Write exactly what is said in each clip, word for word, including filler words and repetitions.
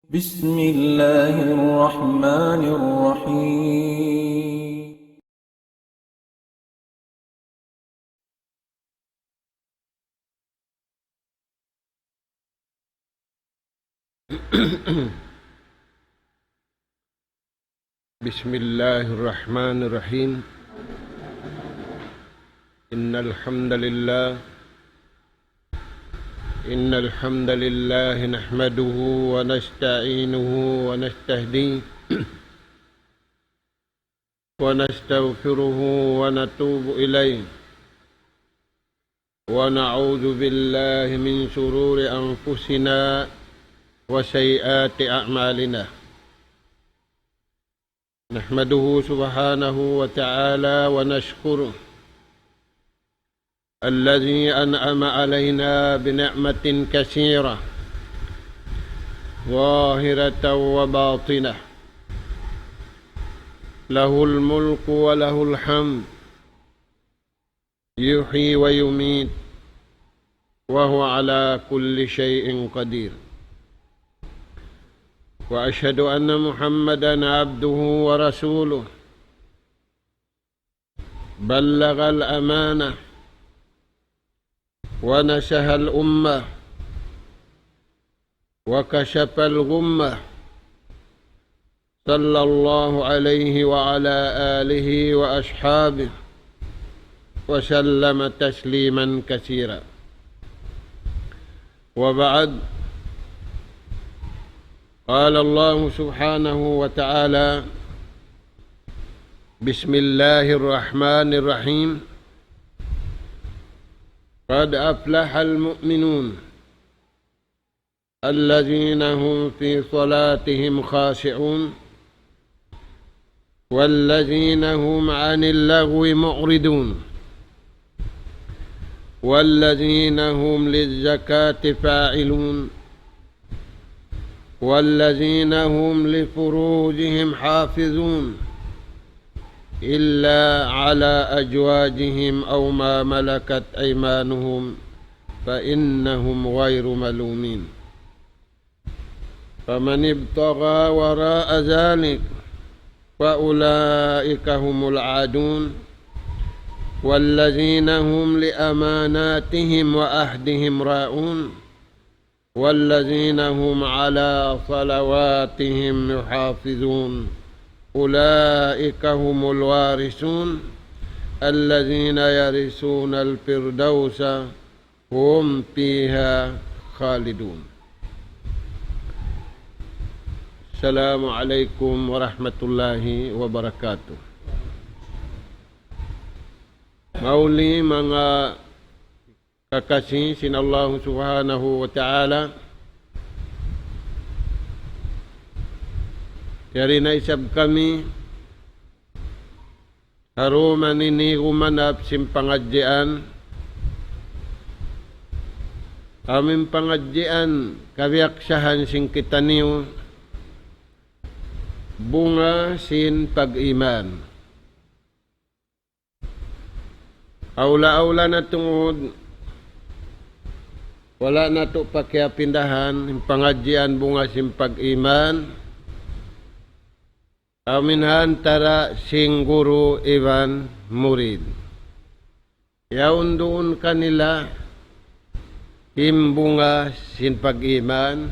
بسم الله الرحمن الرحيم. بسم الله الرحمن الرحيم. إن الحمد لله، إن الحمد لله نحمده ونستعينه ونستهديه ونستغفره ونتوب إليه، ونعوذ بالله من شرور أنفسنا وسيئات أعمالنا. نحمده سبحانه وتعالى ونشكره الذي أنعم علينا بنعمة كثيرة ظاهرة وباطنة، له الملك وله الحمد، يحيي ويميت، وهو على كل شيء قدير. وأشهد أن محمدا عبده ورسوله، بلغ الأمانة ونصح الأمة وكشف الغمة، صلى الله عليه وعلى آله وأصحابه وسلم تسليما كثيرا. وبعد، قال الله سبحانه وتعالى: بسم الله الرحمن الرحيم. قد أفلح المؤمنون الذين هم في صلاتهم خاشعون والذين هم عن اللغو معرضون والذين هم للزكاة فاعلون والذين هم لفروجهم حافظون إلا على أزواجهم أو ما ملكت أيمانهم فإنهم غير ملومين. فمن ابتغى وراء ذلك فأولئك هم العادون. والذين هم لأماناتهم وعهدهم راعون. والذين هم على صلواتهم يحافظون. أولئك هم الوارثون الذين يرثون الفردوس هم فيها خالدون. السلام عليكم ورحمة الله وبركاته. Mauli manga kakasi sin Allahu Subhanahu wa Ta'ala, yari na isab kami ha dum ini gumanap sin pangadjian, amu in pangadjian kabiyaksahan sin kitaniyu, bunga sin pag-iman. Awla-awla na tungud, wala' natu' pakiyapindahan in pangadjian bunga sin pag-iman, amu in ha antara sin guru iban murid. Yaun duun kanila in bunga sin pag-iman,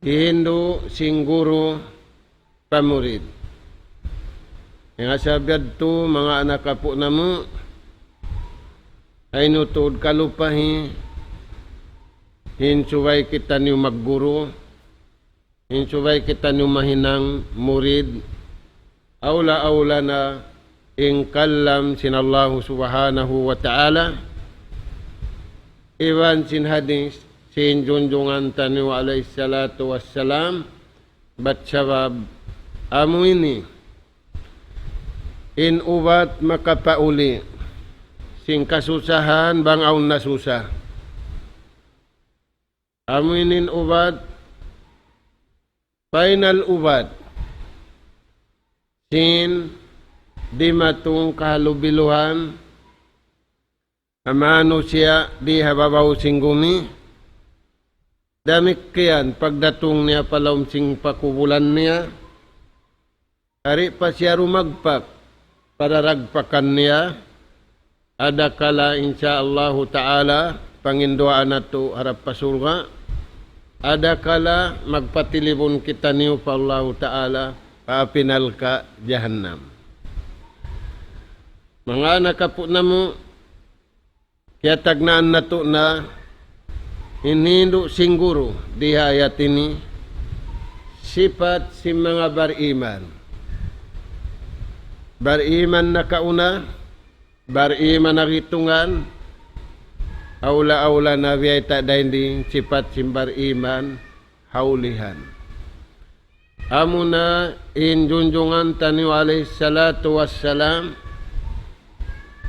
hindu' sin guru pa murid. Hangkan sabab yadtu manga anak apu' namu', ayaw tuud kalupahi in subay kitaniyu magguru, in subay kitaniyu mahinang murid, awla-awla na in kalam sin Allahu Subhanahu wa Ta'ala, iban sin hadis sin junjungan taniyu alayhi salatu wassalam, bat sabab amu ini in ubat makapauli' sin kasusahan bang awn nasusa. Amu ini in ubat, final ubat sin dimatung kahalubiluhan ha manusiya' di ha babaw sin gumi, Damikkiyan pagdatung niya pa lawm sin pakubulan niya, di' pa siya rumagpak pa daragpakan niya, adakala insya Allahu Ta'ala, panginduwaa natu' harap pa surga', adakala magpatilibun kitaniyu pa Allahu Ta'ala, pa api narka' jahannam. Manga anak apu' namu', kiyatagnaan natu' na in hindu' sin guru di ha ayat ini, sipat sin manga bariman. Bariman nakauna, bariman naghitungan, awla-awla na biyayta' dayn di sipat sin bariman ha ulihan. Amuna in junjungan taniyu alayhi salatu wassalam,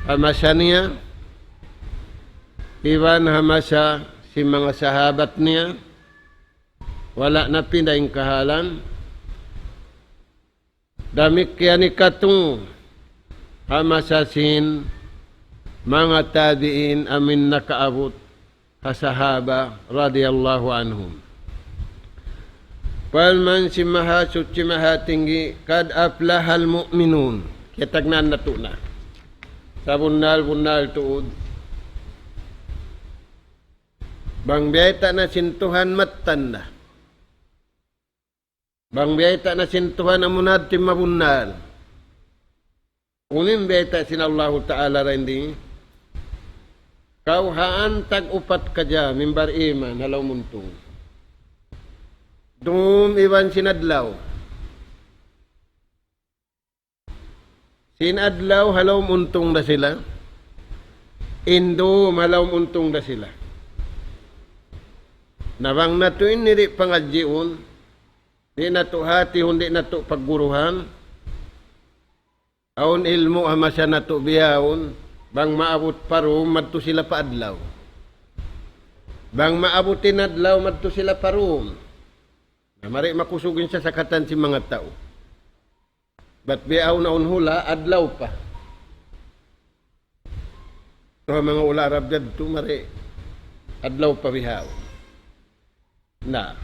ha masa niya, iban ha masa sin manga sahabat niya, wala' na pinda in kahalan. Damikkiyan ikatu ha masa sin manga tabi'in amuin nakaabut ha sahaba radiyallahu anhum. Parman sin Mahasuchi Mahatinggi, قد أفلح المؤمنون. Kiyatagnaan natu' na. Sabunnal-bunnal tuud. Bang biyayta' na sin Tuhan, mattan na. Bang biyayta' na sin Tuhan, amuna in mabunnal. Unu in biyayta' sin Allahu Ta'ala dayn di? Kaw ha antag upat ka jam in bariman ha lawm untung. Dum iban sin adlaw. Sin adlaw ha lawm untung da sila. In dum ha lawm untung da sila. Na bang natu' ini di' pangadjiun, di' natu' hatihun, di' natu' pagguruhan, awn ilmu' ha masa natu' bihaun, bang maabut pa dum, madtu sila pa adlaw. Bang maabut in adlaw, madtu sila pa dum. Na mari makusug in sasakatan sin manga tau. Bat bihaun awn hula', adlaw pa. Sa' manga hula' Arab yadtu, mari adlaw pa bihaun. Na,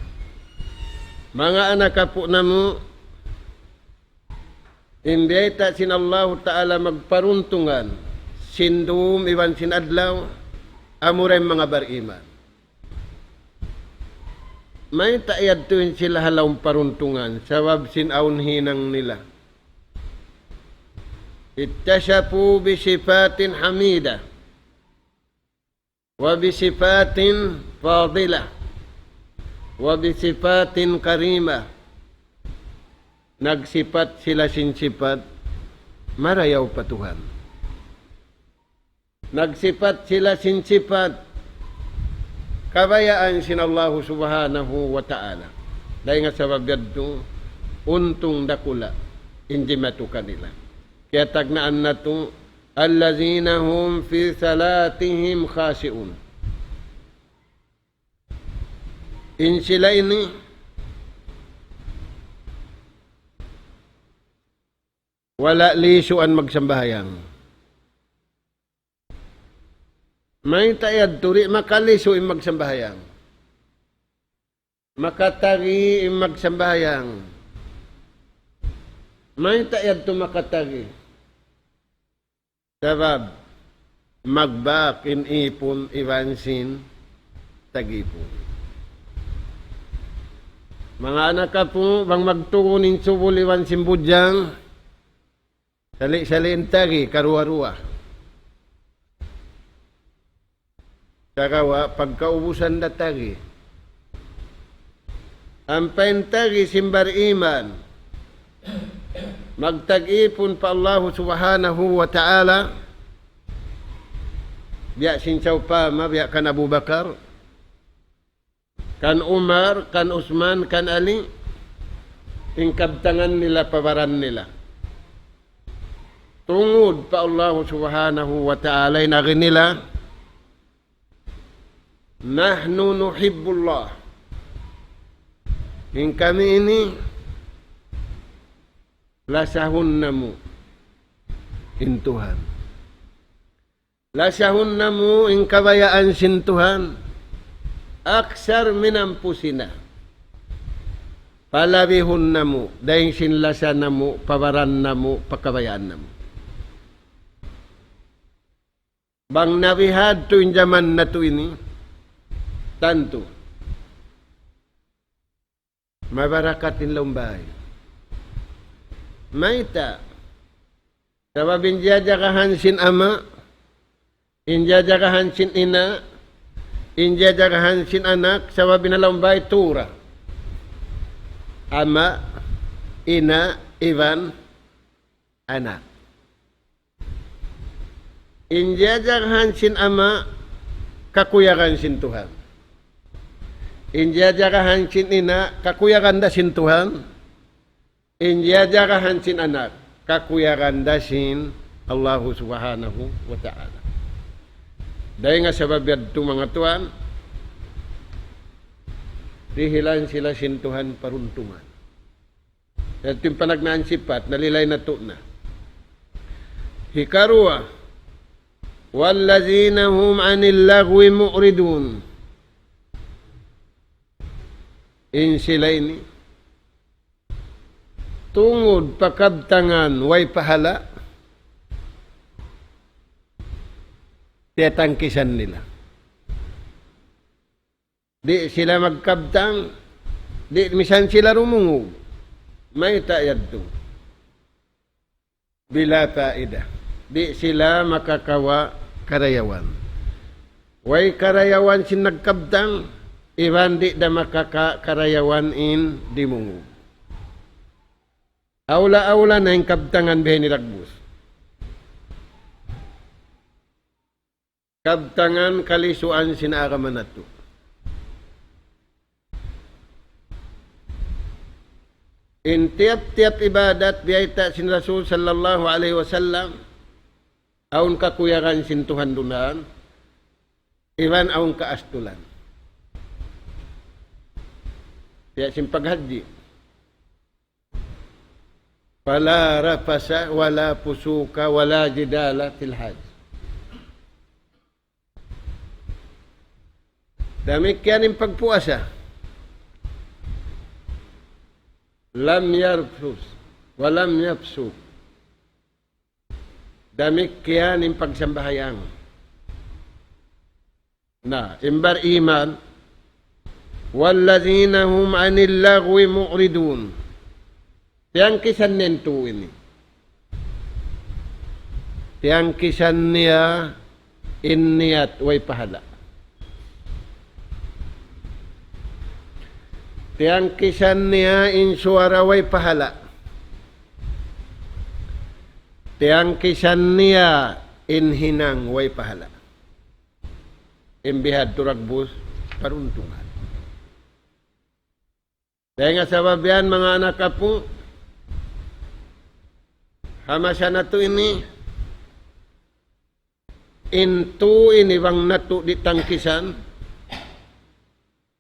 manga anak apu' namu', in biyayta' sin Allahu Ta'ala magparuntungan sin dum iban sin adlaw, amura in manga bariman. Mayta' yadtu in sila ha lawm paruntungan, sabab sin awn hinang nila. اتصفوا بصفات حميدة وبصفات فاضلة وبصفات كريمة. Nagsipat sila sin sipat marayaw pa Tuhan. Nagsipat sila sin sipat kabayaan sin Allahu Subhanahu wa Ta'ala. Dayn ha sabab yadtu, untung dakula' in jimatu kanila. Kiyatagnaan natu', الذين هم في صلاتهم خاشعون. In sila ini, wala' lisuan magsambahayang. Mayta' yadtu di' makalisu in magsambahayang? Makatagi in magsambahayang. Mayta' yadtu makatagi? Sabab magbak in ipun iban sin tag-ipun. Manga anak apu', bang magtugun in subul iban sin budjang, sali'-sali' in tagi, karuwa-ruwa. Sagawa' pagkaubusan da tagi. Ampa in tagi sin bariman, magtag-ipun pa Allahu Subhanahu wa Ta'ala, biya' sin sawpama, biya' kan Abu Bakar, kan Umar, kan Usman, kan Ali, in kabtangan nila pa baran nila. Tungud pa Allahu Subhanahu wa Ta'ala in agi nila, نحن نحب الله. In kami ini, lasahun namu' in Tuhan. Lasahun namu' in kabayaan sin Tuhan. أكثر من أنفسنا. Palabihun namu', dayn sin lasa namu', pa baran namu', pa kabayaan namu'. Bang na bihadtu in jaman natu' ini, tantu mabarakat in lawm bay. Mayta'? Sabab in jiyajagahan sin ama', in jiyajagahan sin ina', in jiyajagahan sin anak, sabab in ha lawm bay tura. Ama', ina', iban anak. In jiyajagahan sin ama', kakuyagan sin Tuhan. In jiyajagahan sin ina', kakuyagan da sin Tuhan. In jiyajagahan sin anak, kakuyagan da sin Allahu Subhanahu wa Ta'ala. Dayn ha sabab yadtu, manga tuwan, dihilan sila sin Tuhan paruntungan. Yadtu in panagnaan sipat, nalilay natu' na. Hikaruwa, والذين هم عن اللغو معرضون. In sila ini, tungud pa kabtangan way pahala', tiyatangkisan nila. Di' sila magkabtang, di' misan sila dumungug. Mayta' yadtu? بلا فائدة. Di' sila makakawa' karayawan. Way karayawan sin nagkabtang, iban di' da makaka-, karayawan in dimungug. Awla-awla na in kabtangan bihaini dagbus. Kabtangan kalisuan sin agama natu'. In tiyap-tiyap ibadat biyayta' sin Rasul sallallahu alayhi wasallam, awn kakuyagan sin Tuhan duun, iban awn kaastulan. Biya' sin paghajji. فلا رفث ولا فسوق ولا جدال في الحج. Damikkiyan in pagpuasa. لم يرفث ولم يفسق. Damikkiyan in pagsambahayang. Na, in bariman, والذين هم عن اللغو معرضون. Tiyangkisan niya in tuu ini. Tiyangkisan niya in niyat way pahala'. Tiyangkisan niya in suwara way pahala'. Tiyangkisan niya in hinang way pahala'. In bihadtu dagbus paruntungan. Dayn ha sabab yan, manga anak apu', ha masa natu' ini, in tuu ini bang natu' di' tangkisan,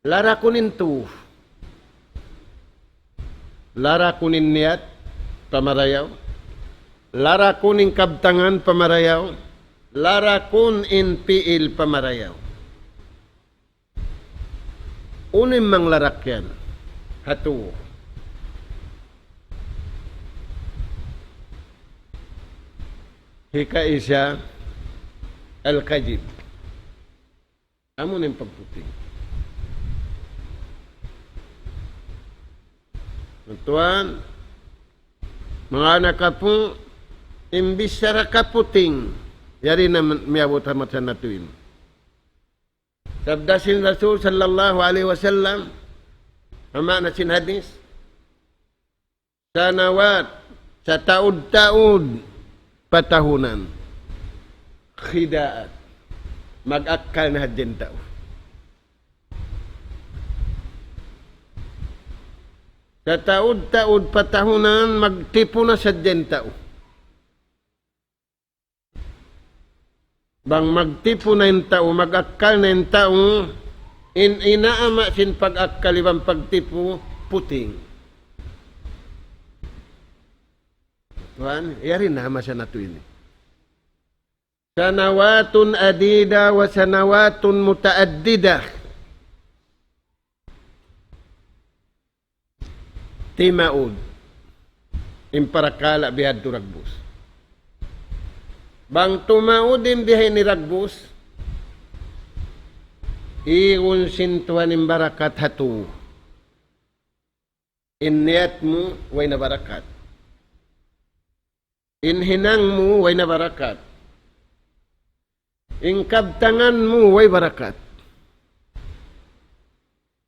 larakun in tuu. Larakun in niyat pamarayaw. Larakun in kabtangan pamarayaw. Larakun in piil pamarayaw. Unu in manglarak yan ha tuu? Hikaisa, الكذب. Amu na in pagputing. Tuwan, manga anak apu', in bichara kaputing, yari na man-, miyabut ha masa natu' ini. Sabda sin Rasul sallallahu alayhi wasallam, ha maana sin hadis, سنوات, sataud-taud, patahunan. خداعا, mag-akkal na hadja in tau. Sataud-taud, patahunan, magtipu na sadja in tau. Bang magtipu na in tau, mag-akkal na in tau, in inaama sin pag-akkal iban pagtipu, puting. Tuwan, yari na ha masa natu' ini. سنوات عديدة وسنوات متعددة. Timaud in parakala' bihadtu dagbus. Bang tumaud in biha ini dagbus, igun sin Tuhan in barakat ha tuu. In niyat mu, way na barakat. In hinang mu, way na barakat. In kabtangan mu, way barakat.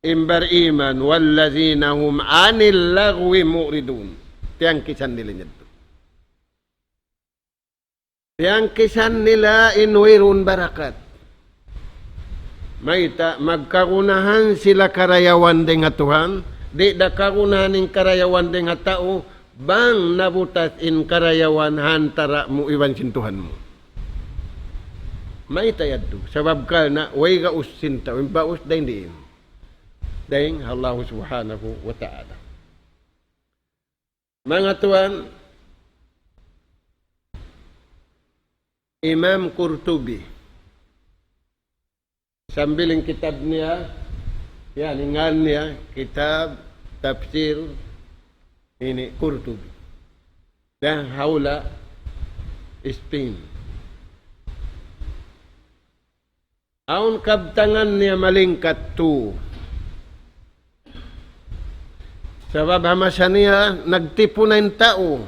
In bariman, والذين هم عن اللغو معرضون. Tiyangkisan nila niya yadtu. Tiyangkisan nila in wayruun barakat. Mayta', magkagunahan sila karayawan dayn ha Tuhan, di' da kagunahan in karayawan dayn ha tau, bang nabutas in karayawan ha antara' mu iban sin Tuhan mu. Mayta' yadtu, sabab karna' way gaus sin tau, in baus dayn diin. Dayn ha Allah Subhanahu wa Ta'ala. Manga tuwan, Imam Qurtubi, sambil in kitab niya, yan, in ngan niya, kitab, tafsir, ini, Qurtubi. Dayn ha hula' Spain. Awn kabtangan niya malingkat tu. Sabab ha masa niya, nagtipun na in tau.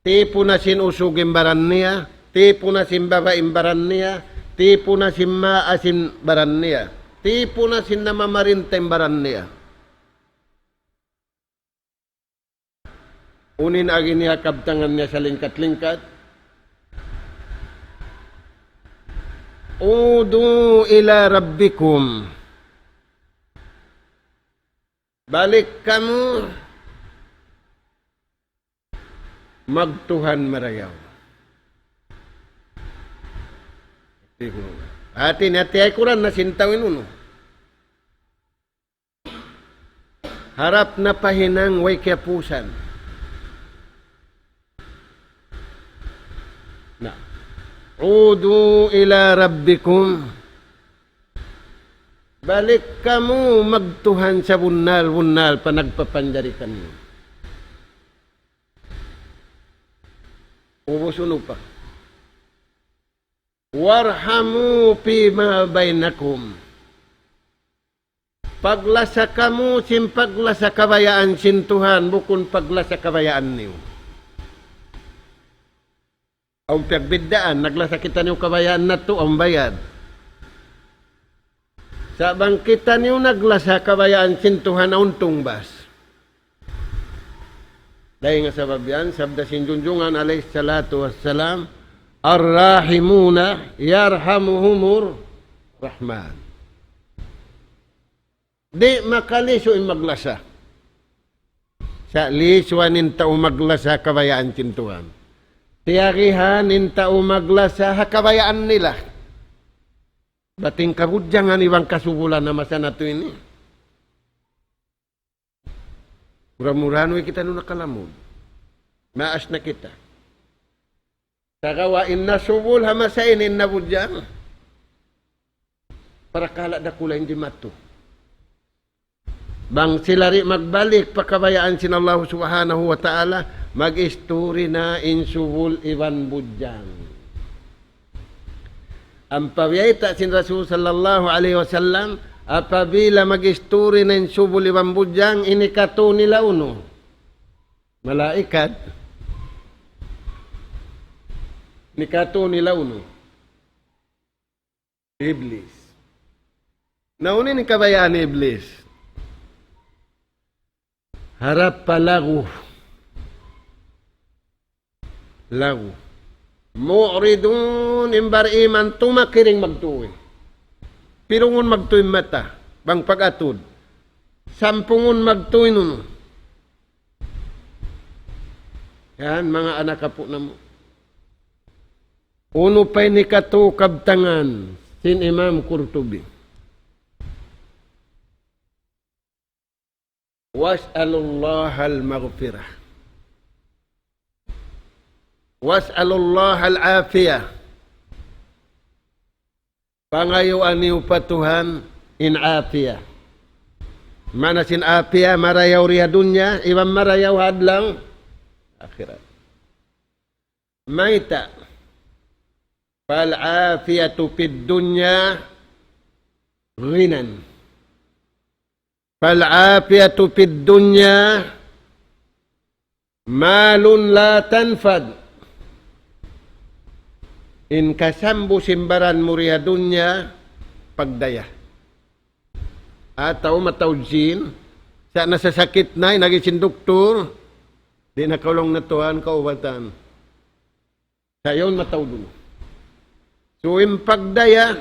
Tipun na sin usug in baran niya, tipun na sin babai in baran niya, tipun na sin maas in baran niya, tipun na sin namamarinta in baran niya. Unu in agi niya, kabtangan niya salingkat-lingkat. عودوا إلى ربكم. Balik kamu magtuhan marayaw. Hati niya, tiyaykuran na sin tau in unu. Harap na pa hinang way kiyapusan. Na. عودوا إلى ربكم. Balik kamu magtuhan sabunnal-bunnal pa nagpapanjari kaniyu. Ubus unu pa. وارحموا فيما بينكم. Paglasa kamu sin paglasa kabayaan sin Tuhan, bukun paglasa kabayaan niyu. Awn piyagbiddaan, naglasa kitaniyu kabayaan natu', awn bayad. Sa' bang kitaniyu naglasa kabayaan sin Tuhan, awn tungbas. Dayn ha sabab yan, sabda sin Junjungan alayhi salatu wassalam, الراحمون يرحمهم الرحمن. Di' makalisu in maglasa. Sa' lisuan in tau maglasa kabayaan sin Tuhan. Tiyarihan in tau maglasa ha kabayaan nila. Bat in kabudjangan iban kasubulan ha masa natu' ini. Mura-murahan way kitaniyu nakalamud. Maas na kita. Sagawa' in nasubul ha masa ini in nabudjang. Parakala' dakula' in dimatung. Bang sila di' magbalik pa kabayaan sin Allah Subhanahu wa Ta'ala, mag-isturi na in subul iban budjang. Ampa biyayta' sin Rasul sallallahu alayhi wasallam, apabila mag-isturi na in subul iban budjang, in hikatū nila unu? Malaikat. In hikatū nila unu? Iblis. Na unu in kabayaan ni Iblis? Harap pa lagu. Lagu. معرضون, in bariman tumakiring magtuy. Pirungun magtuy mata, bang pag-atud. Sampungun magtuy nunu. Yan, manga anak apu' namu'. Unu pa in hikatū kabtangan sin Imam Qurtubi. واسألوا الله المغفرة. واسألوا الله العافية. Pangayuan niyu pa Tuhan in afiya. Maana sin afiya, marayaw di ha dunya, iban marayaw ha adlaw akhirat. Mayta'? فالعافية في الدنيا غنى. فالعافية في الدنيا مال لا تنفد. In kasambu sin baran mu di ha dunya, pagdaya. Atawa mataud sin, sa' nasasakit na, in agi sin doktor, di' na kaulung na tuwan kaubatan. Sa' yaun mataud na. So, in pagdaya,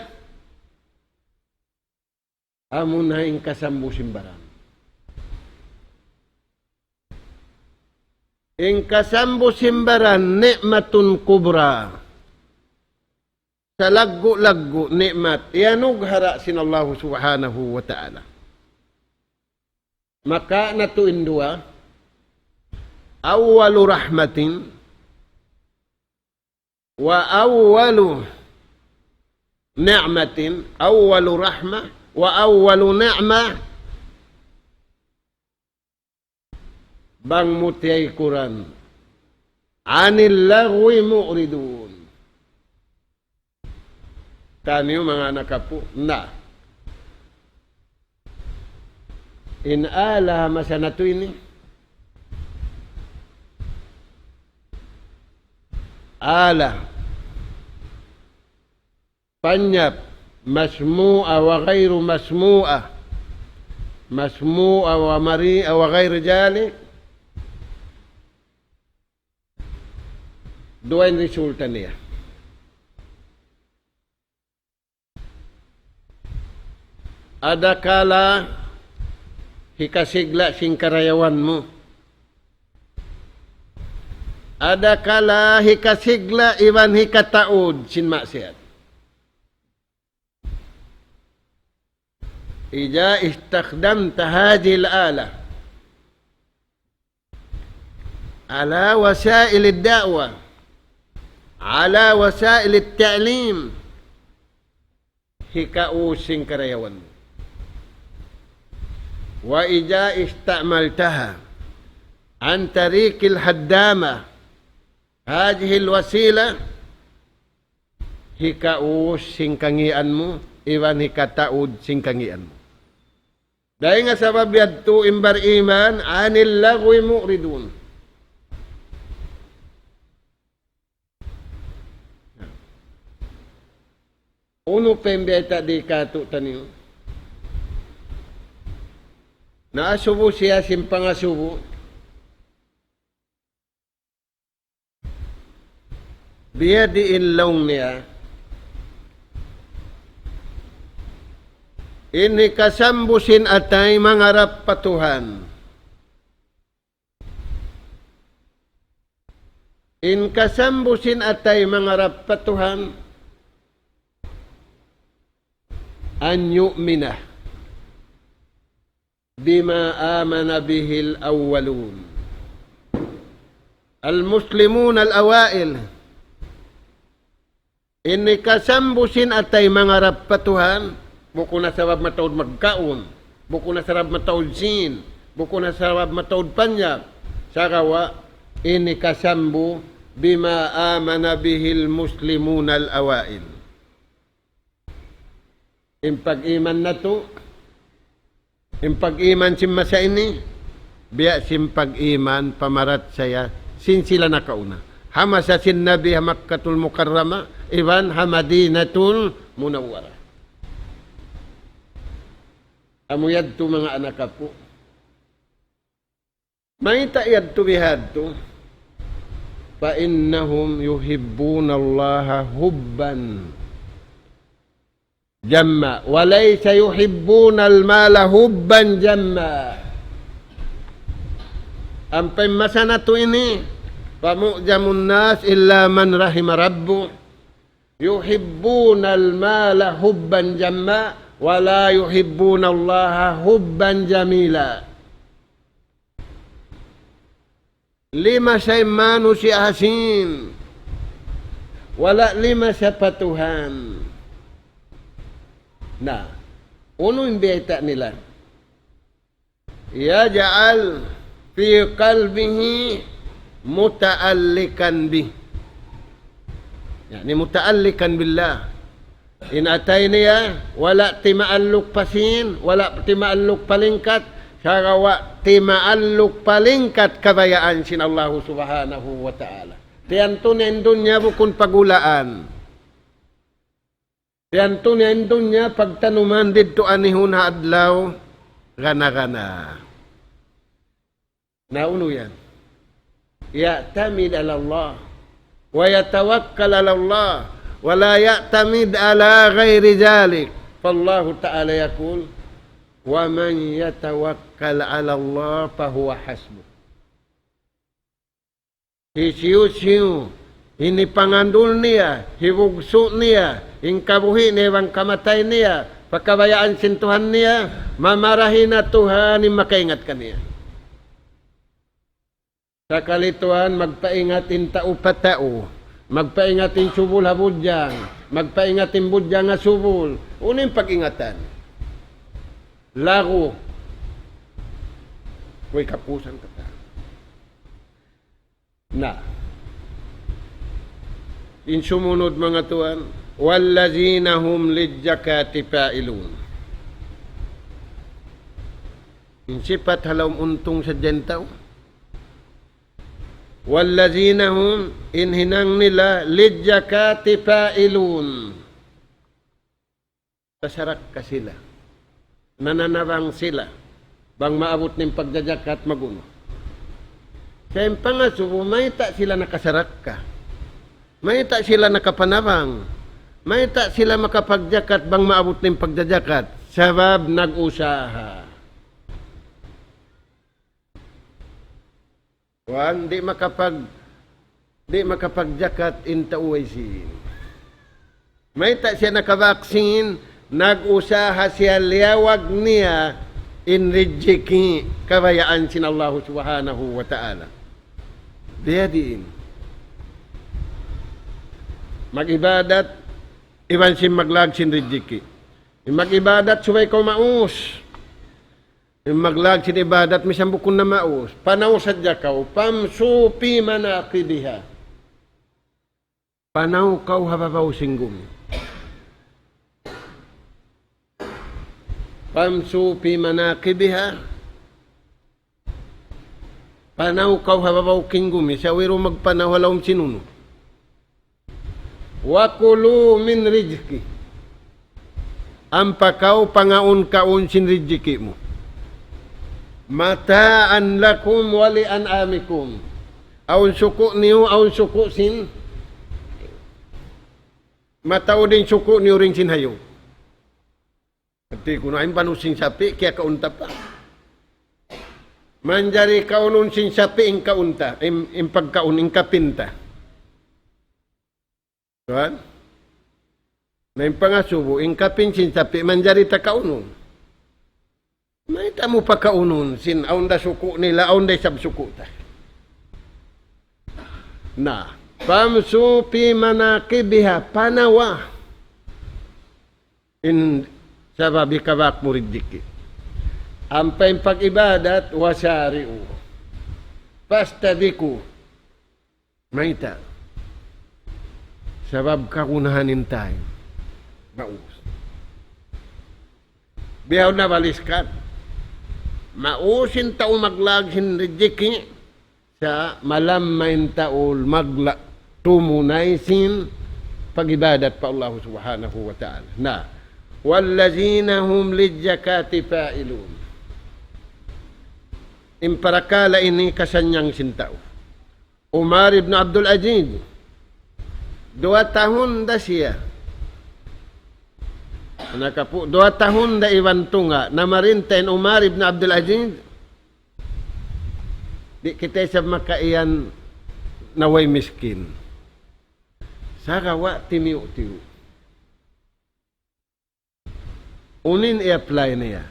amuna in kasambu sin baran. In kasambu sin baran, ni'matun kubra. Salaggu'-laggu' ni'mat, iyanugara' sin Allahu Subhanahu wa Ta'ala. Maka natu' in duwa, أول رحمة وأول نعمة، أول رحمة وأول نعمة. Bang mu tiyaykuran, عن اللغو معرضون. Taniyu manga anak apu', na. In ala masa natu' ini. Ala. Panyap, مسموعة وغير مسموعة، مسموعة ومريئة وغير ذلك. Duwa in resulta niya. Adakala hikasigla' sin karayawan mu. Adakala hikasigla' iban hikataud sin maksiyat. إذا استخدمت هذه الآلة على وسائل الدعوة، على وسائل التعليم، hikaus sin karayawan. وإذا استعملتها عن طريق الهدامة، هذه الوسيلة، hikaus sin kangīan mu, iban hikataud sin kangīan mu. Dayn ha sabab yadtu in bar-iman, عن اللغو معرضون. Unu pa in biyayta' di katu' taniyu? Naasubu siya sin pangasubu. Biyadiin laung niya, in hikasambu sin atay mangarap pa Tuhan. In kasambu sin atay mangarap pa Tuhan, أن يؤمن بما آمن به الأولون. المسلمون الأوائل. In hikasambu sin atay mangarap pa Tuhan, bukun na sabab mataud magkaun, bukun na sabab mataud sin, bukun na sabab mataud panyap, sagawa' in hikasambu بما آمن به المسلمون الأوائل. In pag-iman natu', in pag-iman sin masa ini, biya' sin pag-iman pamarachaya sin sila nakauna. Ha masa sin Nabi ha Makkatul Mukarramah, iban ha Madinatul Munawwarah. Amu yadtu manga anak apu'. Mayta' yadtu bihadtu? فإنهم يحبون الله حبا جما وليس يحبون المال حبا جما. Ampa in masa natu' ini, فمعظم الناس إلا من رحم ربك يحبون المال حبا جما ولا يحبون الله حبا جميلا. Limasa in manusiya' ha sīn, wala' limasa pa Tuhan. Na, unu in biyayta' nila? يجعل في قلبه متعلقا به. يعني متعلقا بالله. In atay niya, wala' timaalluk pa sīn, wala' timaalluk pa lingkat, sagawa' timaalluk pa lingkat kabayaan sin Allahu Subhanahu wa Ta'ala. Tiyantu niya in dunya bukun pagulaan. Tiyantu niya in dunya pagtanuman didtu anihun ha adlaw gana-gana. Na unu yan? يعتمد على الله ويتوكل على الله ولا يعتمد على غير ذلك. فالله تعالى يقول: ومن يتوكل على الله فهو حسبه. Hisiyu-siyu in hipangandul niya, hibugsu' niya, in kabuhi' niya iban kamatay niya, pa kabayaan sin Tuhan niya, mamarahi na Tuhan in makaingat kaniya. Sakali Tuhan magpaingat in tau pa tau, magpaingat in subul ha budjang, magpaingat in budjang ha subul. Unu in pag-ingatan? Lagu. Way kapusan katan. Na. In sumunud, manga tuwan, والذين هم للزكاة فاعلون. In sipat ha lawm untung sadja in tau. والذين هم, in hinang nila, للزكاة فاعلون. Nakasarakka sila. Nananabang sila. Bang maabut na in pagjajakat magunu. Sa' in pangasubu, mayta' sila nakasarakka? Mayta' sila nakapanabang? Mayta' sila makapagjakat bang maabut na in pagjajakat? Sabab nag-usaha. Wan, di' makapag-, di' makapagjakat in tau way sīn. Mayta' siya nakabak sīn, nag-usaha siya liyawag niya in rijiki' kabayaan sin Allahu Subhanahu wa Ta'ala. Biyadiin. Mag-ibadat, iban sin maglag sin rijiki'. In mag-ibadat subay kaw maus. In maglag sin ibadat misan bukun na maus. Panaw sadja kaw, فامشوا في مناكبها. Panaw kaw ha babaw sin gumi. فامشوا في مناكبها. Panaw kaw ha babaw king gumi, sa' wayruun magpanaw ha lawm sin unu. وكلوا من رزقه. Ampa kaw pangaun-kaun sin rijiki' mu. متاعا لكم ولأنعامكم. Awn suku' niyu, awn suku' sin. Mataud in suku' niyu dayn sin hayup. Hāti kunu' in banu sin sapi', kiyakaun ta pa. Manjari kaunun sin sapi' in kaun ta, in, in pagkaun, in kapin ta. Tuwan? Na in pangasubu, in kapin sin sapi', manjari ta kaunun. Mayta' mu pakaunun, sin awn da suku' nila, awn da isab suku' ta. Na, فامشوا في مناكبها, panawa. In sabab hikabak mu rijiki'. Ampa in pag-ibadat, وسارعوا. فاستبقوا. Mayta'? Sabab kagunahan in time. Maus. Bihaun na baliskan. Maus in tau maglag sin rijiki'. Sa' malamma in tau magla-, tumunay sin pag-ibadat pa Allah Subhanahu wa Ta'ala. Na, والذين هم للزكاة فاعلون. In parakala' ini kasanyang sin tau. Umar ibn Abdul Aziz, duwa tahun da siya. Nakapu-, duwa tahun da iban tunga', namarinta in Umar ibn Abdul Aziz, di' kita isab makaiyan na way miskin. Sagawa' timiyu'-tiyu'. Unu in i-apply niya?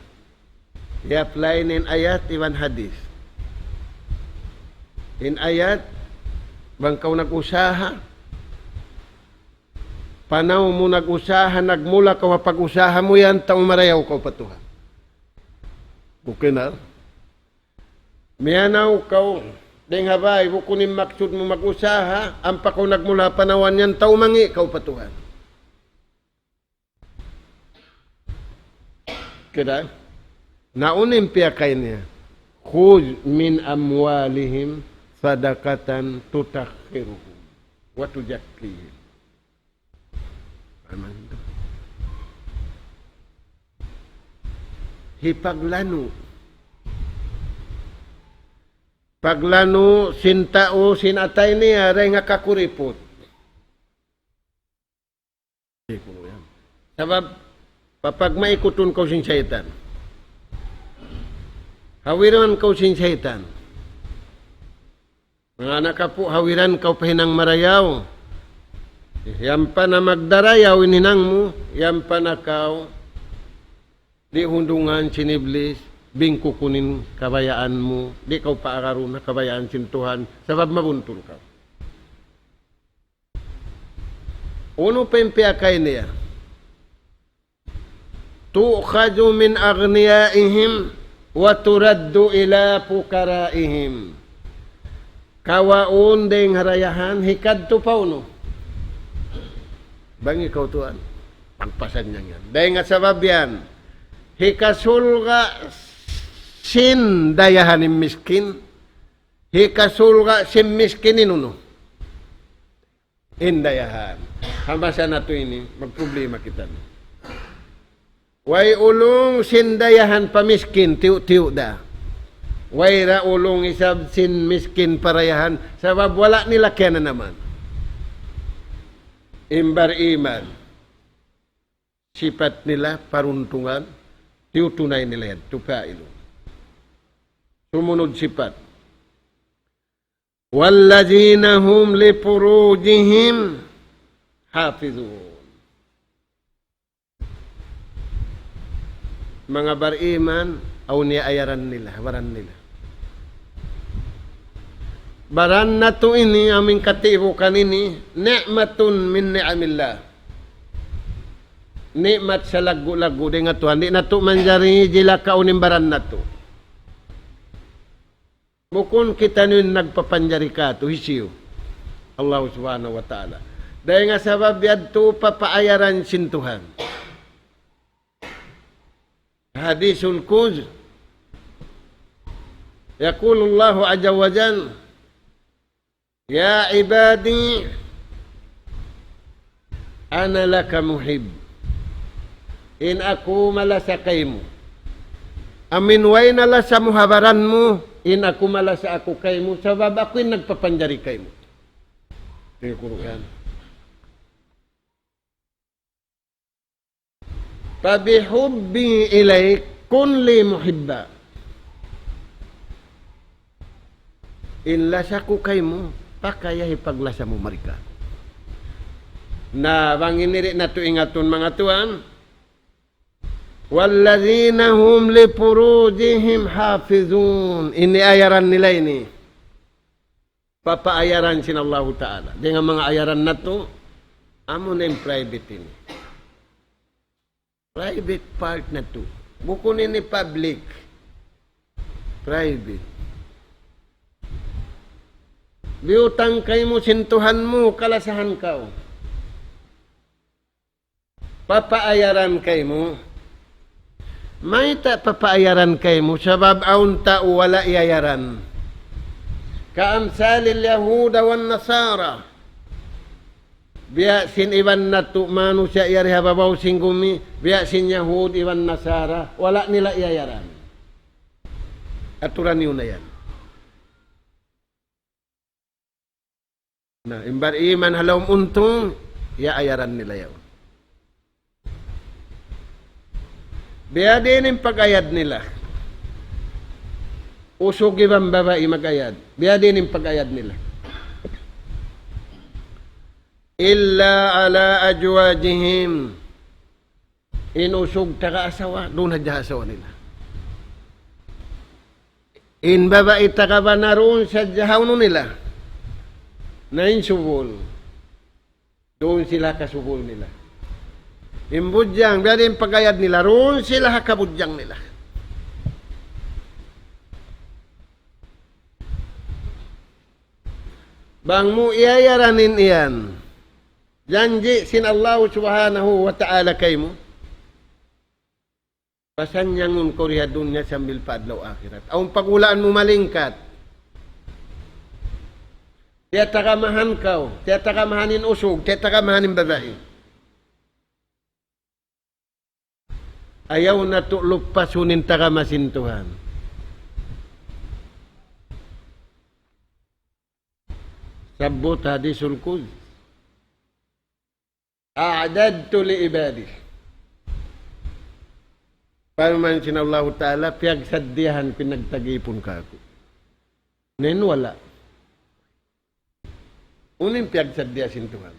I-apply niya in ayat iban hadith. In ayat, bang kaw nag-usaha, panaw mu nag-usaha, nagmula kaw ha pag-usaha mu yan, tau marayaw kaw pa Tuhan. Okay na? Miyanaw kaw, dayng ha bay, bukun in maksud mu mag-usaha, ampa kaw nagmula panawan yan, tau mangi' kaw pa Tuhan. Kita? Na unu in piyakay niya? خذ من أموالهم صدقة تطهرهم وتزكيهم. Aman. Hipaglanu'. Paglanu' sin tau sin atay niya, dayn ha kakuriput. Sabab, papagmaikutun kaw sin saytan. Hawiran kaw sin saytan. Manga anak apu', hawiran kaw pa hinang marayaw. Yan pa na magdarayaw in hinang mu, yan pa na kaw di' hundungan sin Iblis, bingkukun in kabayaan mu, di' kaw paagarun ha kabayaan sin Tuhan, sabab mabuntul kaw. Unu pa in piyakay niya? تؤخذ من أغنيائهم وترد إلى فقرائهم. Kawaun dayng ha dayahan, hikadtu pa unu? Bang ikaw tuwan, pagpasan niya yan. Dayng ha sabab yan, hikasulga' sin dayahan in miskin, hikasulga' sin miskin in unu? In dayahan. Ha masa natu' ini, magproblema kita ini. Way ulung sin dayahan pa miskin, tiyu'-tiyu' da. Way da ulung isab sin miskin pa dayahan, sabab wala' nila kiyananaman. In bar-iman, sipat nila paruntungan, tiyutunay nila yan, tupa ilu. Sumunud sipat. والذين هم لفروجهم حافظون. Manga bar-iman, awn iyaayaran nila, baran nila. Baran natu' ini, amu in katibukan ini, نعمة من نعم الله. Ni'mat salaggu'-laggu' dayn ha Tuhan, di' natu' manjari jilakaun in baran natu'. Bukun kitaniyu in nagpapanjari kātu', hisiyu? Allah Subhanahu wa Ta'ala. Dayn ha sabab yadtu papaayaran sin Tuhan. Hadisul Qudsi. يقول الله عز وجل: يا عبادي أنا لك محب. In aku malasa kaymu. Amu in way na lasa mu ha baran mu, in aku malasa aku kaymu, sabab aku in nagpapanjari kaymu. Tingnan ku yan. فبحبي إليك كن لي محبا. In lasa ku kaymu, pakaya hipaglasa mu mari kāku'. Na, bang ini di' natu' ingatun manga tuwan, والذين هم لفروجهم حافظون. Ini ayaran nila ini. Papaayaran sin Allahu Ta'ala. Dayn ha manga ayaran natu', amu na in private ini. Private part natu'. Bukun ini public. Private. Biyutang kaymu sin Tuhan mu, kalasahan kaw. Papaayaran kaymu. Mayta' papaayaran kaymu? Sabab awn tau wala' iyayaran. كأمثال اليهود والنصارى. Biya' sin iban natu' manusiya' yari ha babaw sin gumi, biya' sin Yahud iban Nasara, wala' nila iyayaran. Aturan niyu na yan. Na, in bar-iman ha lawm untung, iyaayaran nila yaun. Biyadiin in pag-ayad nila. Usug iban babai mag-ayad. Biyadiin in pag-ayad nila. إلا على أزواجهم. In usug taga asawa, duun hadja ha asawa nila. In babai taga bana duun sadja ha unu nila. Na in subul. Duun sila ha kasubul nila. In budjang, biya' diin pag-ayad nila, duun sila ha kabudjang nila. Bang mu iyayaran in iyan janji' sin Allahu Subhanahu wa Ta'ala kaymu, pasannyangun kaw di ha dunya sambil pa adlaw akhirat. Awn pagulaan mu malingkat. Tiyatagamahan kaw, tiyatagamahan in usug, tiyatagamahan in babai. Ayaw natu' luppasun in tagama sin Tuhan. Sabbut hadisul qudsi. أعددت لعبادي. Parman sin Allahu Ta'ala, piyagsaddiyahan, pinagtag-ipun kāku'. Nen wala'. Unu in piyagsaddiya sin Tuhan?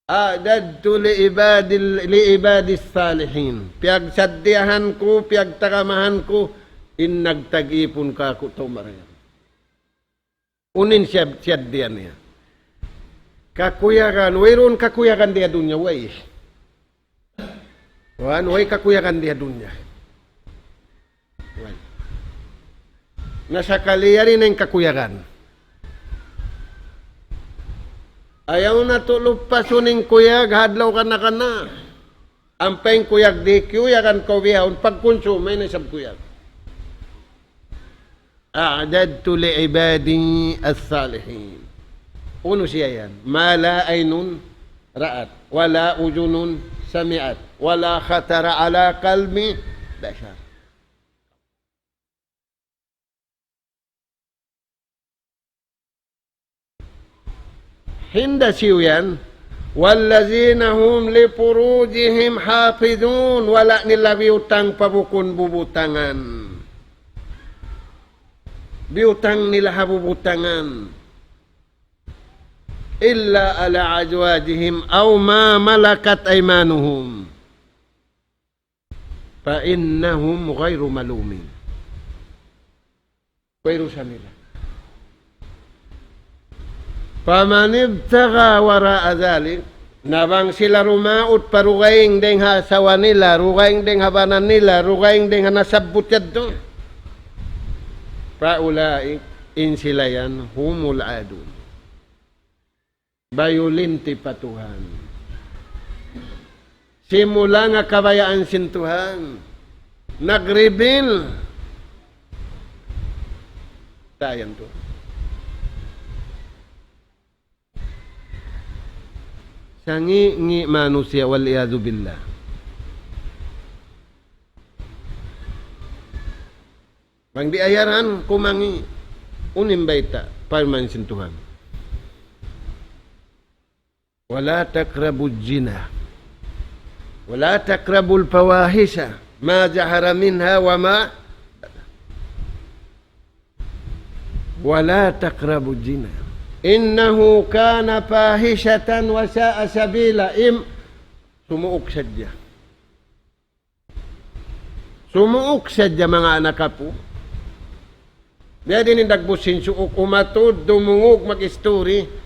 أعددت لعبادي، لعبادي الصالحين. Piyagsaddiyahan ku, piyagtagamahan ku, in nagtag-ipun kāku' tau marayaw. Unu in siyad-, siyaddiya niya? Kakuyagan, wayruun kakuyagan di ha dunya, way. Wan, way kakuyagan di ha dunya. Way. Na sakali yari na in kakuyagan. Ayaw natu' luppasun in kuyag, ha adlaw kana-kana. Ampa in kuyag di' kiyuyagan kaw bihaun, pagkunsum, mayan na isab kuyag. أعددت لعبادي الصالحين. Unu siya yan? ما لا عين رأت، ولا أذن سمعت، ولا خطر على قلب بشر. Hinda siyu yan, والذين هم لفروجهم حافظون, wala' nila biyutang pa bukun bubutangan. Biyutang nila ha bubutangan. إلا على أزواجهم أو ما ملكت أيمانهم. فإنهم غير ملومين. Wayruun sa nila. فمن ابتغى وراء ذلك, na bang sila rumaut pa dugaing dayng ha asawa nila, dugaing dayng ha bana nila, dugaing dayng ha nasabbut yadtu, فأولئك, in sila yan, هم العادون. Bayulinti pa Tuhan. Simula nga kabayaan sin Tuhan, nag-reveal. Tayan tu. Sangi-ngi' manusiya', والعياذ بالله. Bang di' ayaran, kumangi'. Unu in bayta', parman sin Tuhan. ولا تقربوا الزنا ولا تقربوا الفواحش ما ظهر منها وما، ولا تقربوا الزنا إنه كان فاحشة وساء سبيلا. Im-, sumuuk sadja. Sumuuk sadja, manga anak apu'. Biya' diin in dagbus sin suuk, umatud, dumungug, mag-isturi.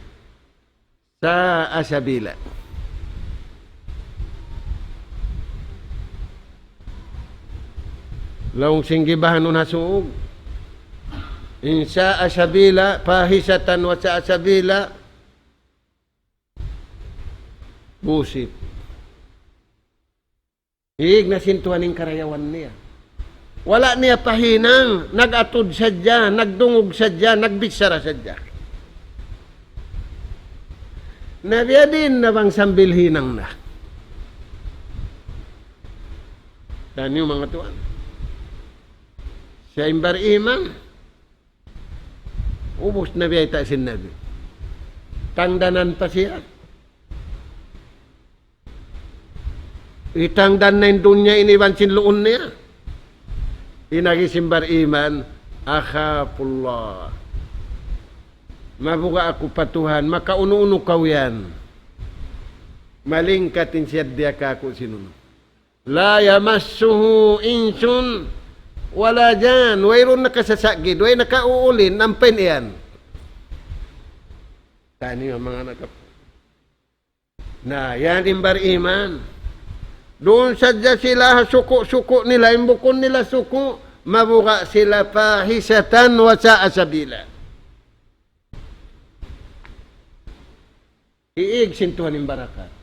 ساء سبيلا. Laung sin gibahanun ha suuk. إن ساء سبيلا، فاحشة وساء سبيلا. Busit. Hīg na sin Tuhan in karayawan niya. Wala' niya pahinang, nag-atud sadja, nagdungug sadja, nagbichara sadja. Na biya' diin na bang sambil hinang na. Taniyu manga tuwan. Siya in bariman. Ubus na biyayta' sin Nabi. Tangdanan pa siya. Itangdan na in dunya ini iban sin luun niya. In agi sin bariman, أخاف الله. Mabuga' aku pa Tuhan, makaunu-unu kaw yan. Malingkat in siyaddiya kāku' sin unu. لا يمسه إنس ولا جان. Wayruun nakasasagid, way nakauulin, ampa in iyan. Taniyu manga anak apu'. Na, yan in bariman. Duun sadja sila ha suku'-suku' nila, in bukun nila suku', mabuga' sila فاحشة وساء سبيلا. Hiig sin Tuhan in barakat.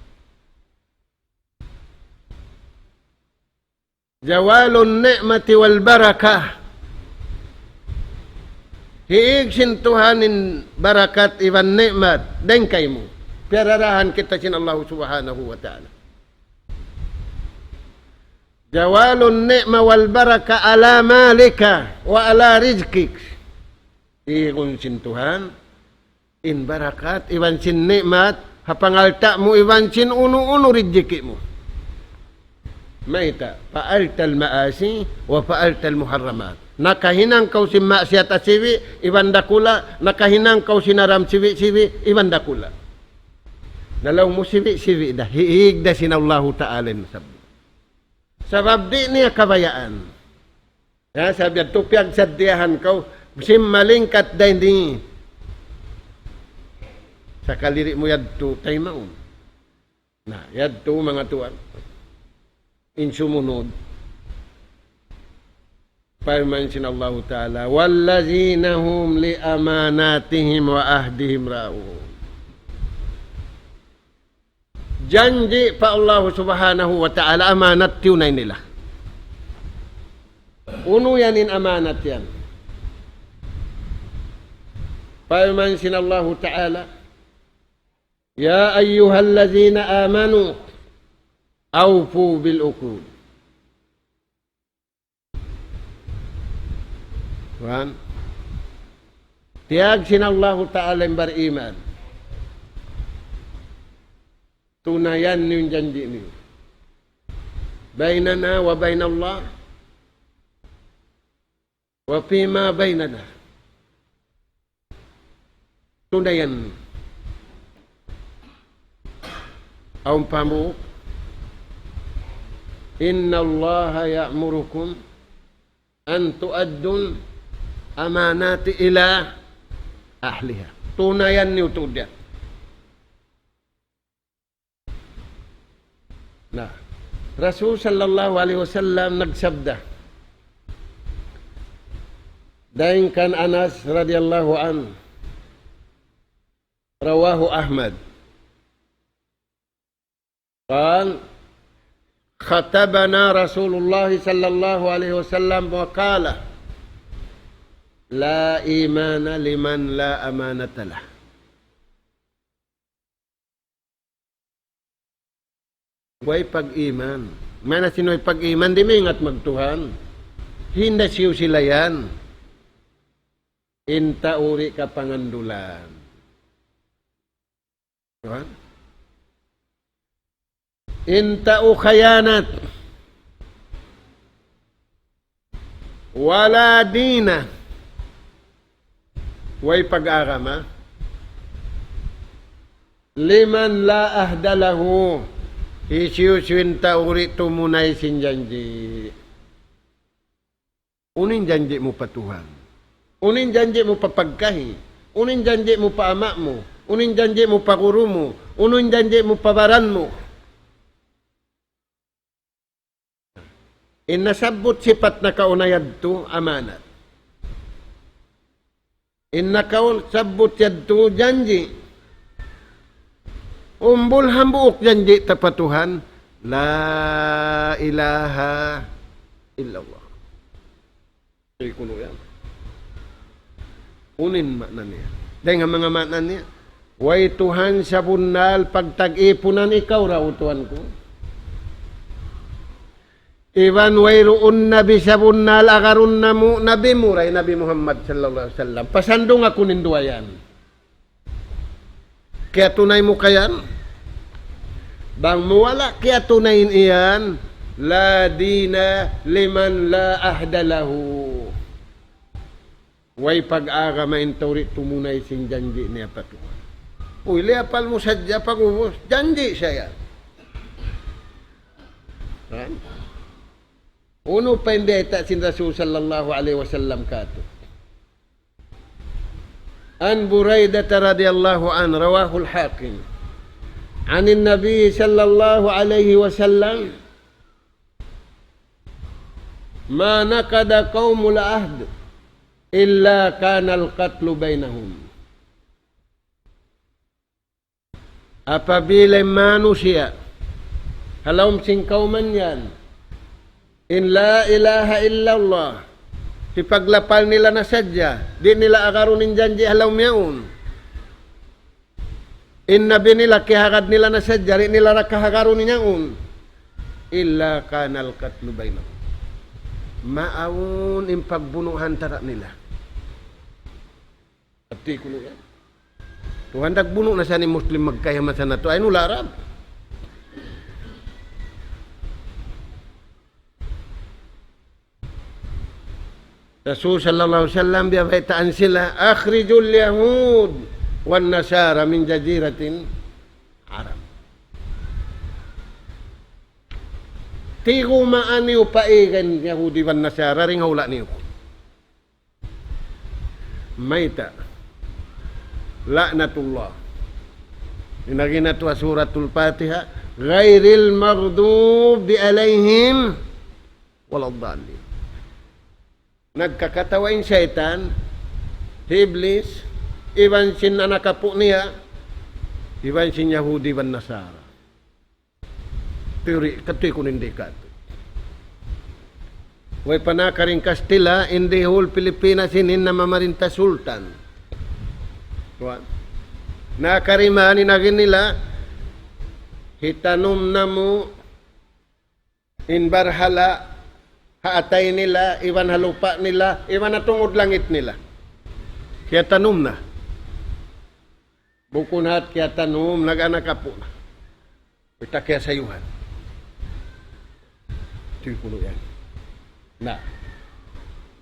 زوال النعمة والبركة. Hiig sin Tuhan in barakat iban ni'mat dayn kaymu. Piyararahan kita sin Allah Subhanahu wa Ta'ala. زوال النعمة والبركة على مالك وعلى رزقك. Iigun sin Tuhan in barakat iban sin ni'mat ha pangalta' mu iban sin unu-unu rijiki' mu. Mayta', فعلت المعاصي وفعلت المحرمات. Nakahinang kaw sin maksiyat sibi' iban dakula', nakahinang kaw sin haram sibi'-sibi' iban dakula'. Na laung mu sibi'-sibi' da, hiig da sin Allahu Ta'ala in sabab. Sabab di' niya kabayaan. Ya, sabab yadtu piyagsaddiyahan kaw, sin malingkat da ini. Sakali di' mu yadtu taymaun. Na, yadtu manga tuwan. In sumunud. Parman sin Allahu Ta'ala, والذين هم لأماناتهم وعهدهم راعون. Janji' pa Allah Subhanahu wa Ta'ala amanat tiyunay nila. Unu yan in amanat yan? Parman sin Allahu Ta'ala, يا أيها الذين آمنوا أوفوا بالعقود. Tuwan. Tiyawag sin Allahu Ta'ala in bariman. Tunayan niyu in janji' niyu. بيننا وبين الله وفيما بيننا. Tunayan. Awn pa mu, إن الله يأمركم أن تؤدوا الأمانات إلى أهلها. Tunayan niyu tuud yan. Na, Rasul sallallahu alayhi wasallam nagsabda. Dayn kan Anas radiyallahu anhu. رواه أحمد. قال: خطبنا رسول الله صلى الله عليه وسلم وقال: لا إيمان لمن لا أمانة له. Way pag-iman. Maana sin way pag-iman, di' maingat magtuhan. Hinda siyu sila yan. In tau di' kapangandulan. Diba? In tau khayanat. ولا دين. Way pag-agama. لمن لا عهد له. Hisiyu-siyu in tau di' tumunay sin janji'. Unu in janji' mu pa Tuhan? Unu in janji' mu pa pagkahi? Unu in janji' mu pa ama' mu? Unu in janji' mu pa guru mu? Unu in janji' mu pa baran mu? In nasabbut sipat nakauna yadtu amanat. In nakauna sabbut yadtu janji'. Umbul hambuuk janji' ta pa Tuhan, لا إله إلا الله. Kunu' yan. Unu in maana niya? Dayn ha manga maana niya, way Tuhan sabunnal pagtag-ipunan ikaw ra, O Tuhan ku. Iban wayruun nabi sabunnal agarun namu', nabi mu ra in Nabi Muhammad sallallahu alayhi wasallam. Pasandung aku in duwa yan. Kiyatunay mu ka yan? Bang mu wala' kiyatunay in yan, لا دين لمن لا عهد له. Way pag-agama in tau di' tumunay sin janji' niya pa Tuhan. Uy, liyapal mu sadja pag'ubus, janji' siya yan. Ha? Unu pa in biyayta' sin Rasul sallallahu alayhi wasallam kātu'? عن بريدة رضي الله عنه، رواه الحاكم، عن النبي صلى الله عليه وسلم: ما نقض قوم العهد إلا كان القتل بينهم. Apabila in manusiya', ha lawm sin kawman yan, in la ilaha illallah, hipaglapal nila na sadja, di' nila agarun in janji' ha lawm yaun. In nabi nila, kiyahagad nila na sadja, di' nila ra kahagarun in yaun. إلا كان القتل بينهم. Maawn in pagbunu' ha antara' nila. Hati kunu' yan. Tuhan, dagbunu' na sa in Muslim magkahi ha masa natu'. Ay, nula Arab. Rasul sallallahu alayhi wasallam, biyabaytaan sila, أخرجوا اليهود والنصارى من جزيرة العرب. Tigumaan niyu pa igan Yahudi iban Nasara dayn ha hula' niyu. Mayta'? La'natullah. In agi natu' ha Suratul Fatiha, غير المغضوب عليهم ولا الضالين. Nagkakatawa in saytan, hi Iblis, iban sin anak apu' niya, iban sin Yahudi iban Nasara. Teori, katuy kunu' in di' katu'. Way pa nakari in Kastila', in di' whole Pilipinas ini namamarinta sultan. Tuwan. Nakari man in agi nila, hitanum namu' in barhala' ha atay nila, iban ha lupa' nila, iban ha tungud langit nila. Kiyatanum na. Bukun hat kiyatanum, nag-anak apu' na. Kita kiyasayuhan. Tuwi kunu' yan. Na.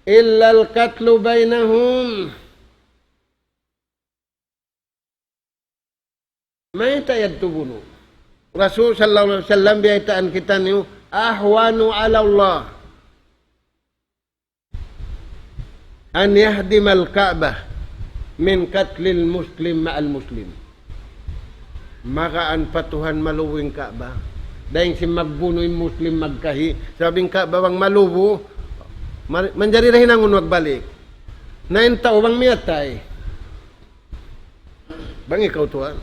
إلا القتل بينهم. Mayta' yadtu bunu'? Rasul sallallahu alayhi wasallam, biyaytaan kitaniyu, أهون على الله أن يهدم الكعبة من قتل المسلم مع المسلم. Magaan pa Tuhan malubu in Ka'bah dayn sin magbunu' in Muslim magkahi. Sabab in Ka'bah bang malubu, mar-, manjari da hinangun magbalik. Na in tau bang miyatay, bang ikaw tuwan,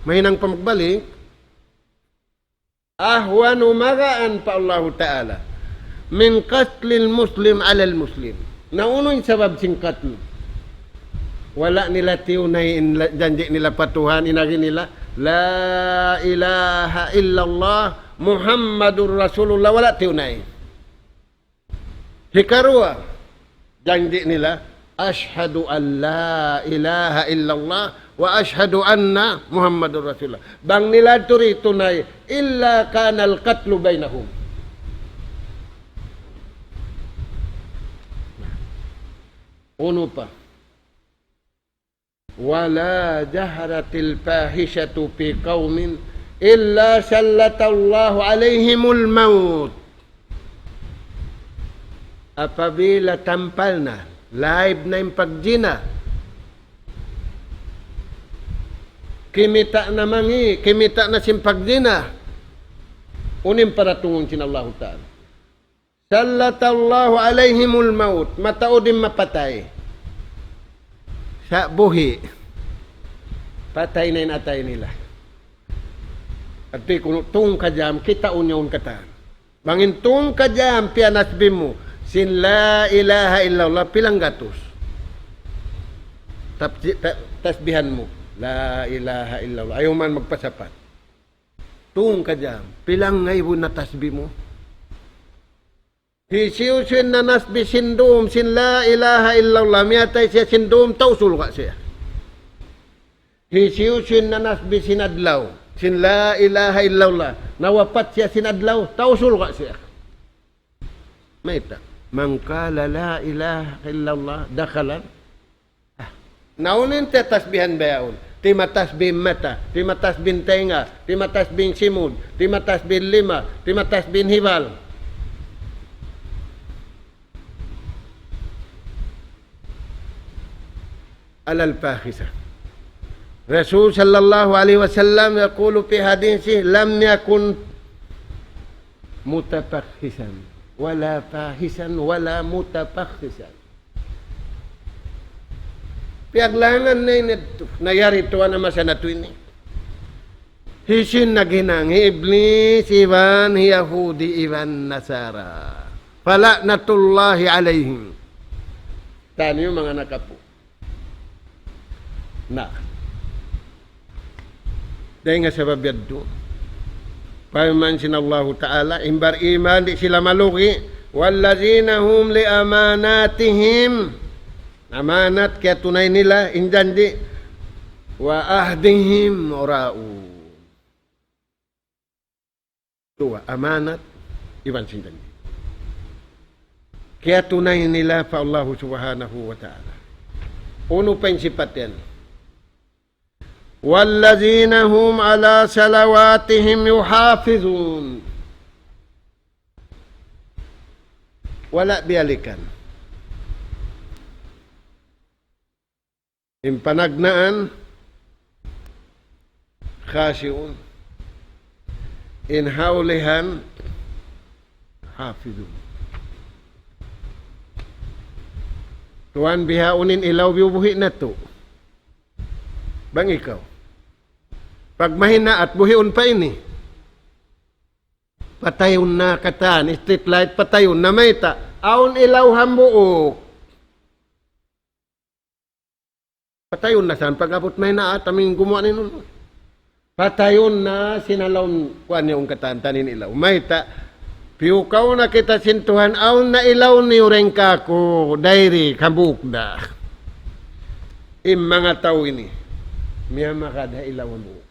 mahinang pa magbalik. أهون, magaan pa Allahu Ta'ala, من قتل المسلم على المسلم. Na unu in sabab sin qatl? Wala' nila tiyunay in la-, janji' nila pa Tuhan, in agi nila, لا إله إلا الله محمد رسول الله, wala' tiyunay. Hikaruwa, janji' nila, أشهد أن لا إله إلا الله وأشهد أن محمدا رسول الله. Bang nila tuud tunay, إلا كان القتل بينهم. Unu pa? ولا ظهرت الفاحشة في قوم إلا سلط الله عليهم الموت. Apabila tampal na, live na in pagjina, kimita' na mangi', kimita' na sin pagjina, unu in paratungun sin Allahu Ta'ala? سلط الله عليهم الموت. Mataud in mapatay. Sa' buhi', patay na in atay nila. Hati kunu' tungka jam, kitaun yaun katan. Bang in tungka jam piyanasbih mu sin لا إله إلا الله, pilang gatus. Tap-, ta-, tasbihan mu, لا إله إلا الله. Ayaw man magpasapat. Tungka jam, pilang ngaibu na tasbih mu. Hisiyu-siyu in nanasbih sin dum sin لا إله إلا الله, miyatay siya sin dum, tau surga' siya. Hisiyu-siyu in nanasbih sin adlaw sin لا إله إلا الله, nawapat siya sin adlaw, tau surga' siya. Mayta'? من قال لا إله إلا الله دخل. Ah, na unu in tiyatasbihan bihaun? Timatasbih in mata, timatasbih in taynga, timatasbih in simud, timatasbih in lima, timatasbih in hibal. على الفاحشة. Rasul sallallahu alayhi wasallam يقول في حديثه: لم يكن متفحشا ولا فاحشا ولا متفحشا. Piyaglangan na ini, na yari tuwan ha masa natu' ini. Hisiyu in naghinang? Hi Iblis iban Yahudi iban Nasara. Fala'natullahi alayhim. Taniyu manga anak apu'. Na. Dayn ha sabab yadtu. Parman sin Allahu Ta'ala, in bariman di' sila malugi, والذين هم لأماناتهم, amanat kiyatunay nila, in janji', وعهدهم راعون. Duwa, amanat, iban sin janji'. Kiyatunay nila pa Allahu Subhanahu wa Ta'ala. Unu pa in sipat yan? والذين هم على صلواتهم يحافظون. Wala' biyalikan. In panagnaan, khashi'un. In ha ulihan, hafidhun. Tuwan, bihaun in ilaw biyubuhi' natu'. Bang ikaw. Pag mahinaat, buhiun pa ini. Patayun na katan, street light, patayun na mayta'. Awn ilaw hambuuk. Patayun na san, pag-abut mahinaat, amu in gumuwa' niyu. Patayun na sin ha lawm kuwan niyu katan, tan in ilaw. Mayta', piyukaw na kita sin Tuhan, awn na ilaw niyu dayn kāku', dayri, hambuuk da. In manga tau ini, miyamagad ha ilaw hambuuk.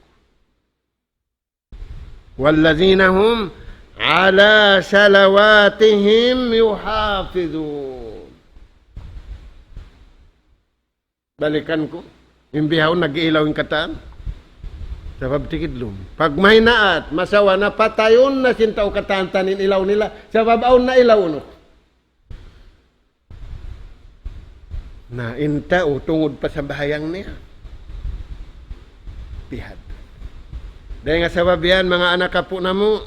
والذين هم على صلواتهم يحافظون. Balikan ku, in bihaun nag-iilaw in katan. Sabab tikid lum. Pag mahinaat, masawa na, patayun na sin tau katan-katan in ilaw nila. Sabab awn na ilaw unu. Na, in tau tungud pa sambahayang niya. Pihad. Dayn ha sabab yan, manga anak apu' namu',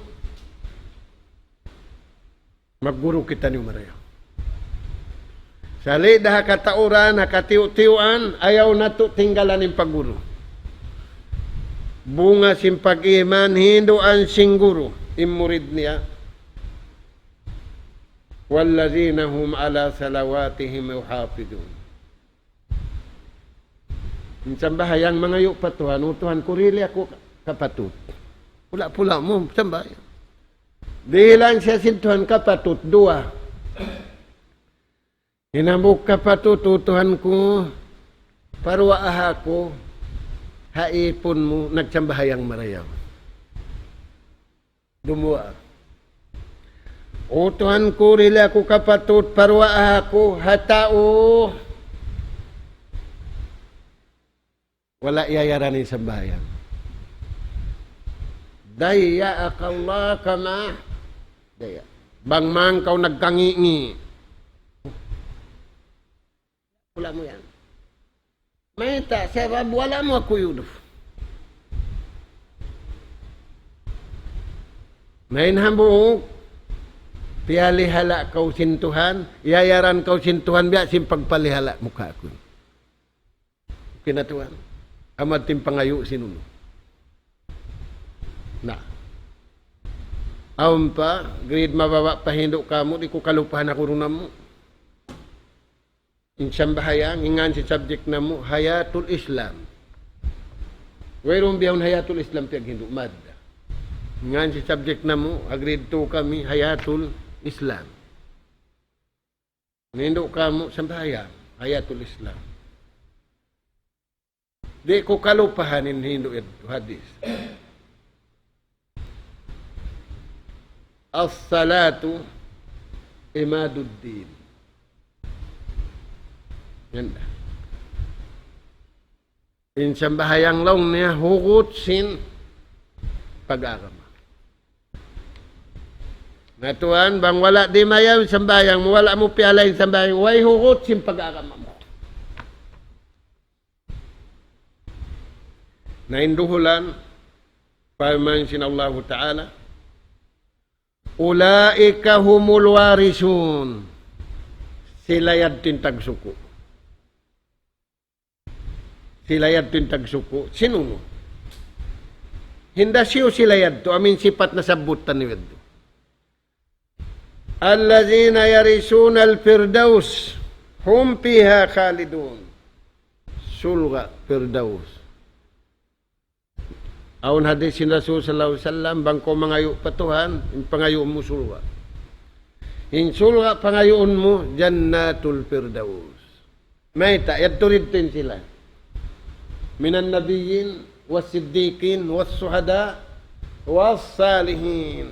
magguru kitaniyu marayaw. Sali' da ha katauran, ha katiyu'-tiyuan, ayaw natu' tinggalan in pagguru. Bunga sin pag-iman, hinduan sin guru, in murid niya. والذين هم على صلواتهم يحافظون. In sambahayang mangayu' pa Tuhan, "O Tuhan ku, dihili aku kapatut." Pula-pula mu sambahayang. Dihilan siya sin Tuhan kapatut, duwa. In hambuuk kapatut, "O Tuhan ku, paruwaa aku ha ipun mu nagsambahayang marayaw." Dumuwaa. "O Tuhan ku, dihili aku kapatut, paruwaa aku ha tau wala' iyayaran in sambahayang." ضيعك الله كما ضيع. Bang man kaw nagkangi'-ngi'. Pula mu yan. Mayta', sabab wala' mu aku iyuluf. Na in hambuuk, piyalihala' kaw sin Tuhan, iyayaran kaw sin Tuhan, biya' sin pagpalihala' mu kāku'. Okay na Tuhan. Amu in pangayu' sin unu. Na. Awn pa, grade mababa' pa hindu' kamu', di' ku kalupahan aku duun namu'. In sambahayang, in ngan sin subject namu', Hayatul Islam. Wayruun bihaun Hayatul Islam piyaghindu', madda. In ngan sin subject namu', ha grade two kami, Hayatul Islam. In hindu' kamu' sambahayang, Hayatul Islam. Di' ku kalupahan in hindu' yadtu hadis. الصلاة عماد الدين. Yan da. In sambahayang laung niya hugut sin pag-agama. Na tuwan, bang wala' dimayaw in sambahayang mu, wala' mu piyalay in sambahayang, way hugut sin pag-agama mu. Na in duhulan, parman sin Allahu Ta'ala, أولئك هم الوارثون. Sila yadtu in tagsuku'. Sila yadtu in tagsuku'. Sin unu? Hinda siyu sila yadtu, amu in sipat nasabbut taniyu yadtu. الذين يرثون الفردوس هم فيها خالدون. Surga' Firdaus. Awn hadis sin Rasul sallallahu alayhi wasallam, bang kaw mangayu' pa Tuhan, in pangayu' mu surga'. In surga' pangayuun mu, Jannatul Firdaus. Mayta', yadtu didtu in sila. من النبيين والصديقين والشهداء والصالحين.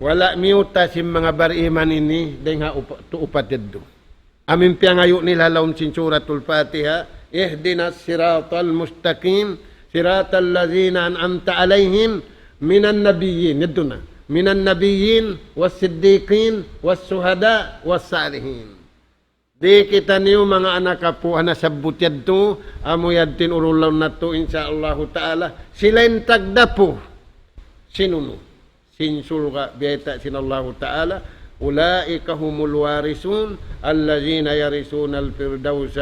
Wala' miyutas in manga bariman ini, dayn ha upa-, tu upat yadtu. Amu in piyangayu' nila ha lawm sin Suratul Fatiha, اهدنا الصراط المستقيم، صراط الذين أنعمت عليهم من النبيين. Yadtu na. من النبيين والصديقين والشهداء والصالحين. Di' kitaniyu manga anak apu' ha nasabbut yadtu, amu yadtu in urulaun natu', insya Allahu ta'ala, sila in tagdapu. Sin unu? Sin surga', biyayta' sin Allahu ta'ala, أولئك هم الوارثون الذين يرثون الفردوس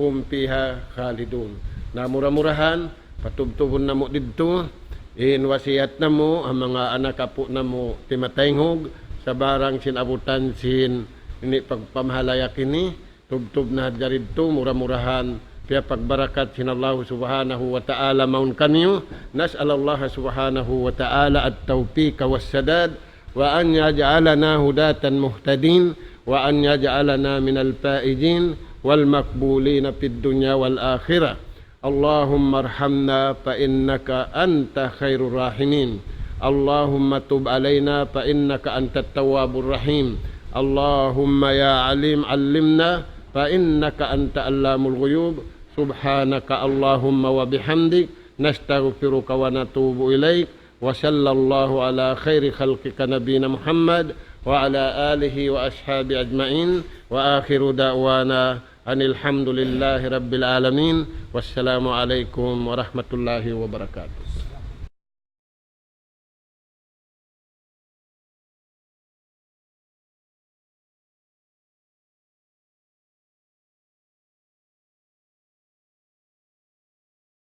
هم فيها خالدون. Na mura-murahan, patubtubun namu' didtu, in wasiyat namu', ha manga anak apu' namu' timataynghug, sabarang sin abutan sin ini pagpamahalayak ini, tubtub na hadja didtu, mura-murahan, piyapagbarakat sin Allahu subhanahu wa ta'ala mawn kaniyu, نسأل الله سبحانه وتعالى التوفيق والسداد، وأن يجعلنا هداة مهتدين، وأن يجعلنا من الفائزين والمقبولين في الدنيا والآخرة. اللهم ارحمنا فإنك أنت خير الراحمين. اللهم تب علينا فإنك أنت التواب الرحيم. اللهم يا عليم علمنا فإنك أنت علام الغيوب. سبحانك اللهم وبحمدك، نستغفرك ونتوب إليك. وصلى الله على خير خلقك نبينا محمد وعلى آله وأصحابه أجمعين. وآخر دعوانا أن الحمد لله رب العالمين. والسلام عليكم ورحمة الله وبركاته.